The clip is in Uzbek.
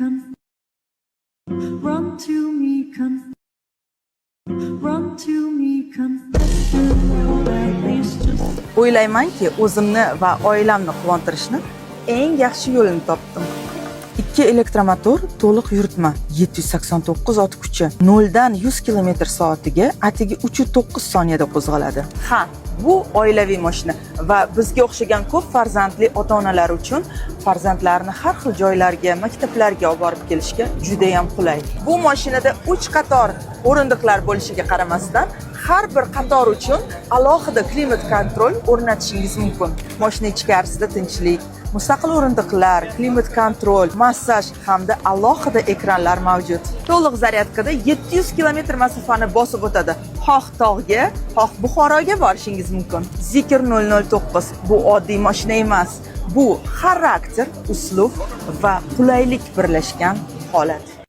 come. Run to me, come. Run to me, confess to love at least just O'ylaymanki, o'zimni va oilamni quvontirishni eng yaxshi yo'lini topdim. Ikki elektromotor, to'liq yuritma, 789 ot kuchi, 0 dan 100 km soatiga atigi 3,9 soniyada qo'zg'aladi. Ha, bu oilaviy mashina va bizga o'xshagan ko'p farzandli ota-onalar uchun farzandlarini har xil joylarga, maktablarga olib borib kelishga juda ham qulay. Bu mashinada 3 qator o'rindiqlar bo'lishiga qaramasdan, har bir qator uchun alohida климат-контроль o'rnatishingiz mumkin. Mashina ichkarisida tinchlik, mustaqil o'rindiqlar, климат-контроль, massaj hamda alohida ekranlar mavjud. To'liq zaryadkada 700 kilometr masofani bosib o'tadi. Xoh tog'ga, xoh Buxoroga borishingiz mumkin. Zeekr 009 bu oddiy mashina emas. Bu xarakter, uslub va qulaylik birlashgan holat.